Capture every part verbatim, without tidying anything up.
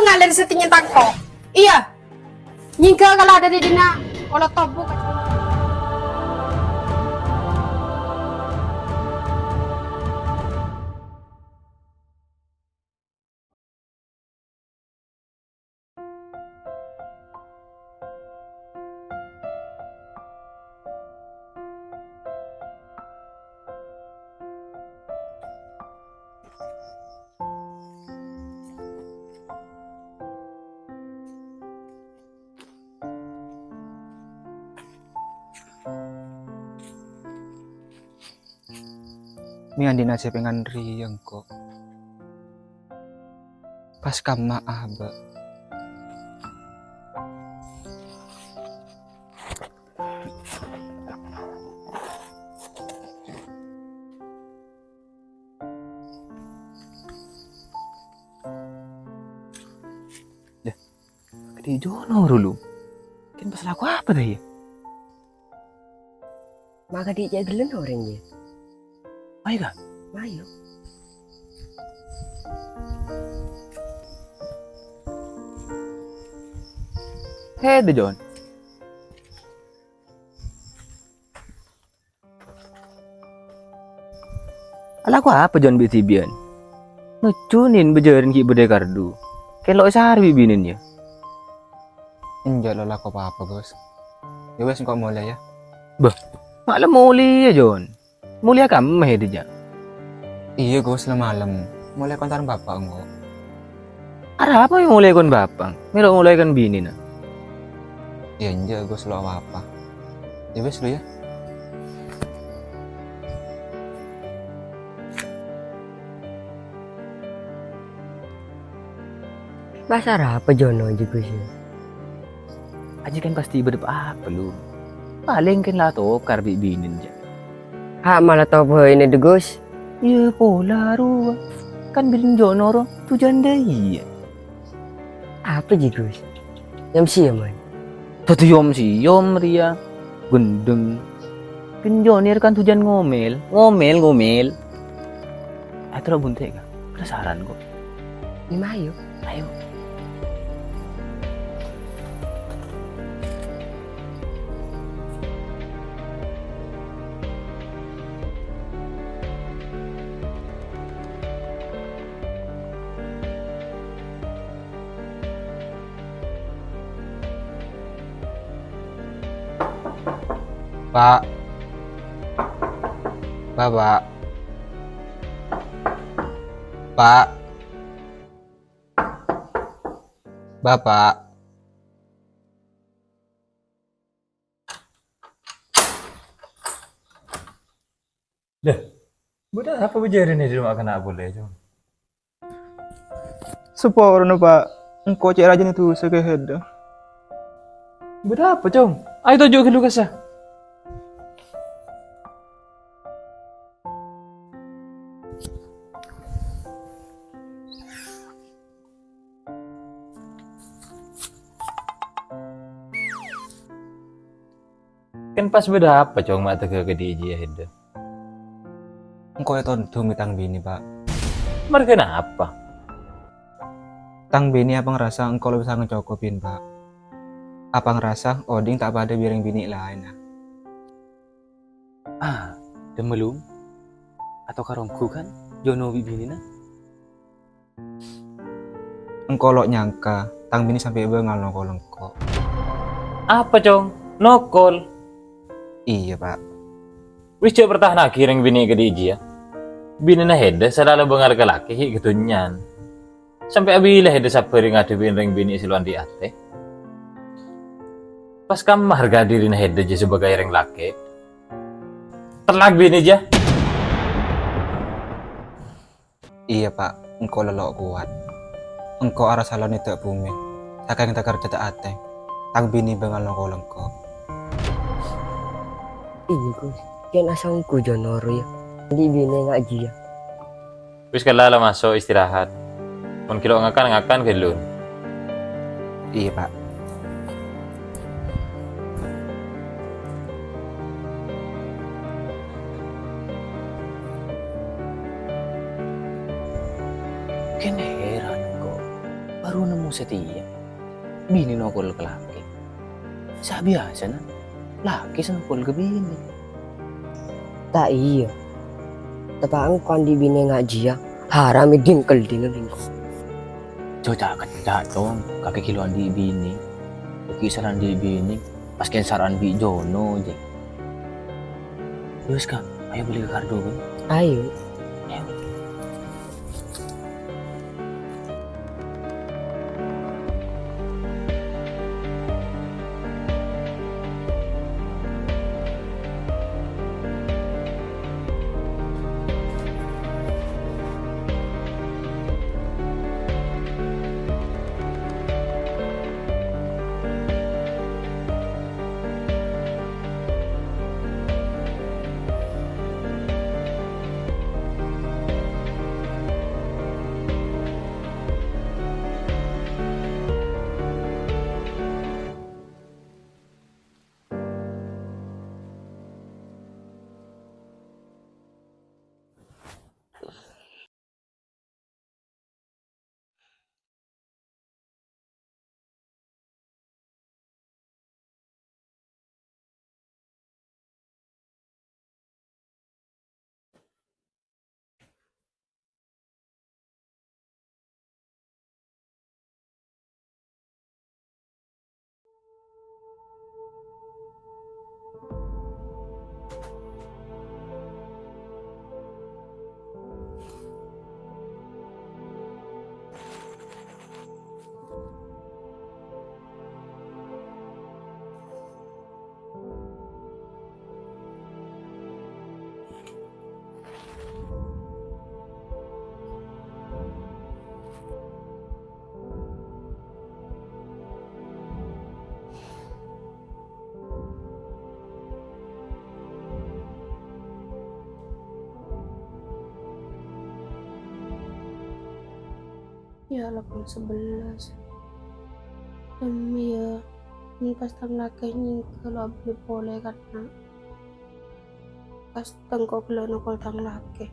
Kalian settingnya tangko. Iya. Nyingga kalau ada di dina, kalau tobuk. Mè' andi'na sè pèngan rèya engko'. Pas kamma abâ'. Yâ, kadhi' Jono ro, Lu. Kèng pas lako apa ta' iyâ? Ma' kadhi' cè' ghellâ' orèng, yâ. Mayu, Ka'. Mayu. Hèdâ, Jon. Alako apa, Jon, bi' dhibi'ân? Nojjhunin bâjârân ghi' bâdâ è kardhu. Kèng lo' èsarè bi' binèna, yâ? Enjâ' lo' lako pa-apa, Gus. Yâ wes, engko' molè, yâ. Bâh, ma' la molè, yâ, Jon? Molèya kamma hèdâ, jâ'? Iyâ, Gus, la malem. Molè kon sareng Bapa' engko'. Arapa mè' molè kon Bapa'? Mè' lo' molè kon binèna? Yâ, enjâ', Gus, lo' apa-apa. Yâ wes, Lu, yâ. Pas arapa Jono, jâ, Gus, yâ? Ajiyâ kan pastè bâdâ pa-apa, Lu. Palèng kan la tokar bi' binèna, jâ. Ha', mala tobâ ènè, dâ, Gus. Iyâ, pola rowa. Kan binèna Jono ro, tu jhândhâ iyâ. Apa, jâ, Gus? Yom-sèyom, man. Dâddhi yom-sèyom rèya. Gendeng. Binèna Jono rèya kan tu jhân ngomèl. Ngomèl, ngomèl. Ayo, terro bunte', Ka'. Penasaran, kok. Lima, ayo. Ayo. Pa'. Bapak. Pa'. Bapak. Dâ, bâdâ apa bâjârâna è dâlem kana' polè, Cong? Saporana, Pa'. Engko' cè' rajâna dusa ka hèdâ. Bâdâ apa, Cong? Ayo toju' ghâllu kassa. Kan pas bâdâ apa, Cong, ma' tèghâ ka dâ' iyâ hèdâ? Engko' ètondhung bi' tang binè, Pa'. Marghâ napa? Tang binè apangrasa engko' la bisa ngacokobhi, Pa'. Apangrasa odi'na ta' padâ bi' rèng binè' laènna. Ah, dâmma lung. Atokar ongghu, kan, Jono bi' binèna? Engko' lo' nyangka, tang binè sampè' bângal nokol engko'. Apa, Cong? Nokol? Iyâ, Pa'. Wis, jhâ' pertahannaghi rèng binè' ka dâ' iyâ. Binèna hèdâ salalu bângal ka lakè' ghi' kadhunnya'an. Sampè' abila hèdâ sabbhâr ngadhebbhi rèng binè' sè lo' andi' atè. Pas kamma harga dhirina hèdâ jâ sabâgâi rèng lakè'. Tellak binè' jâ. Iyâ, Pa', engko' la lo' kowat. Engko' arassa lo' nèddhâ' bhumè, sakèng takerjhâ ta' atè, tang binè bângal nokol engko'. Iyâ, Gus. Kèng asongghu Jono ro, yâ. Andi' binè ngajhi, yâ. Wis kella la maso' istirahat. Mon ghi' lo' ngakan, ngakan ghâllu. Iyâ, Pa'. Kèng hèran engko'. Arowa nemmo satèya, binè nokol ka lakè. Sabiyasana, lakè sè nokol ka binè. Ta' iyâ. Teppa' engko' andi' binè ngajiyâ, haram è dingkel-dingkel engko'. Jo ca'-kecca', Cong. Kakè ghi' lo' andi' binè. Ghi' sala andi' binè, pas kènsar andi' jono, jè. Yus, Kak, ayo bâli ka kardhu, Kak. Ayo. Ayo. Iyâ, la pokol sabellâs. Dhemma, iyâ, mon pas tang lakè nyèngghâ lo' abâli polè, kan, Na'. Pas tengko gella' nokol tang lakè.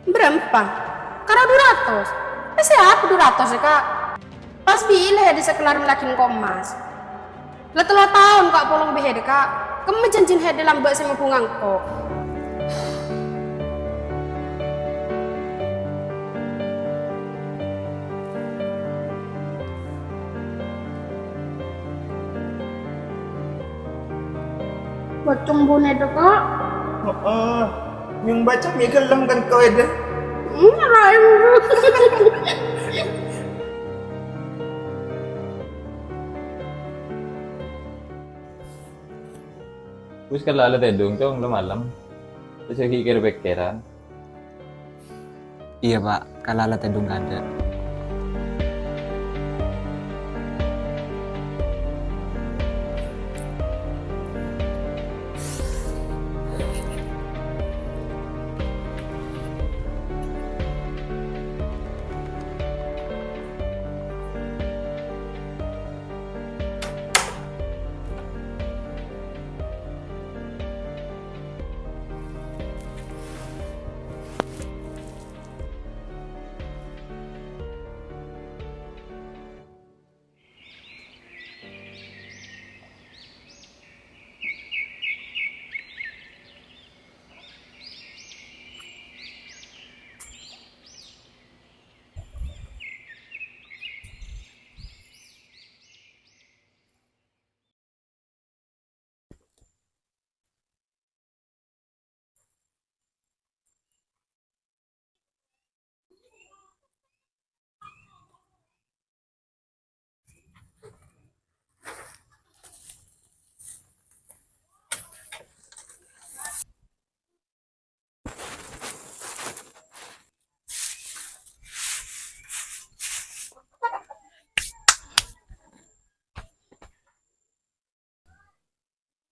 Bârâmpa? Karo du ratos. Pèssè apa du ratos, Kak? Pas bilâ hèdâ sè kellar mellèaghi engko' emmas? La tello taon, Kak, polong bi' hèdâ, Kak. Kemma janjina hèdâ lambâ' sè mabhunga engko'? Bâcong bonè dâ', Kak. Heeh. Nyong bâcong mè' ghellem kan kowe dâ'. Enggak, Kak, emang. Wis kala la tèdung, Cong, la malem. Terros ghi' kèr-pèkkèran. Iyâ, Pa', kala la tèdung kaadâ'.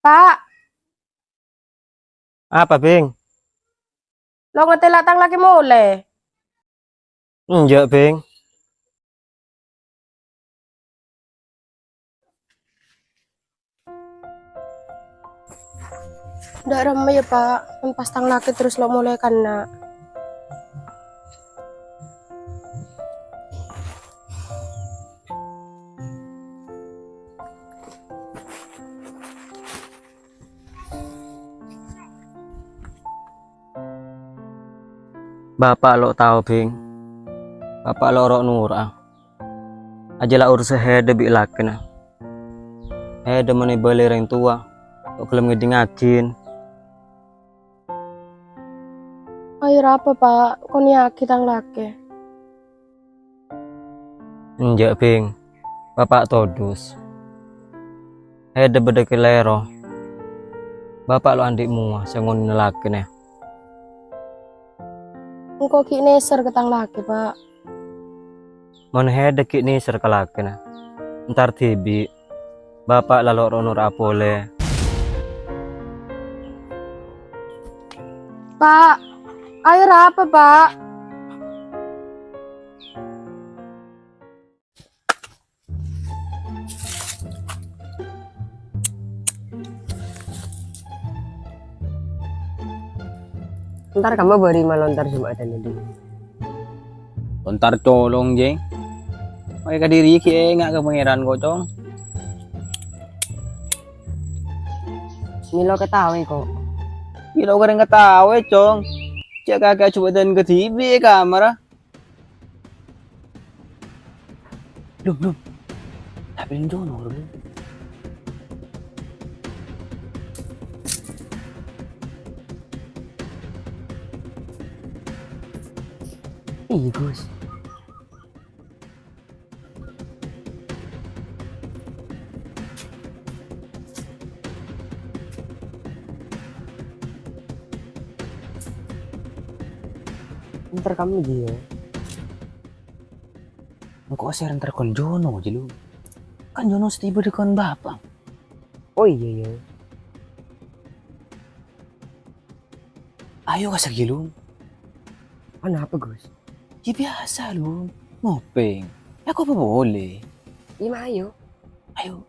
Pa'. Apa, Bhing? Lo' ngatela' tang lakè molè? Enjâ', Bhing. Dâ' remma yâ, Pa', pas tang lakè terros lo' molè kanna'. Bapa' lo' tao, Bhing. Bapa' lo' ro'-noro'a. Ajâ la urussa hèdâ bi' lakèna. Hèdâ mon èbâli rèng towa, lo' ghellem ngèdingngaghin. Ayo rapa, Pa', konèyaghi tang lakè. Enjâ', Bhing. Bapa' todus. Hèdâ bâdâ kalèro. Bapa' lo' andi' mowa sè ngonèna lakèna. Engko' ghi' nèser ka tang lakè, Pa'. Mon hèdâ ghi' nèser ka lakèna, entar dhibi', Bapa' la lo' ro'-noro'a polè. Pa', ayo rapa, Pa'? Entar kamma bâri' malontar Jum'adhân, Dhi. Lontar colong, Jeng. Oke, kadiri ghi' enga' ka Pangèran, ko', Cong. Milo ketawi, ko'. Milo kereng ketawi, Cong. Cè' kakè Jum'adhân kadhibi' è kamarra. Lum, lum. Tapi ini Jono, lum. Ih, Gus. Entar kamu aja ya. Engko' sè entar kon Jono aja lu. Kan Jono setiba di kon Bapa'. Oh iya, iya. Ayo ka Sagi, Lung. Anapa, Gus? Ya biasa, Lung. Ngopèng. Ya, kok apa boleh? Iya, mah, ayo. Ayo.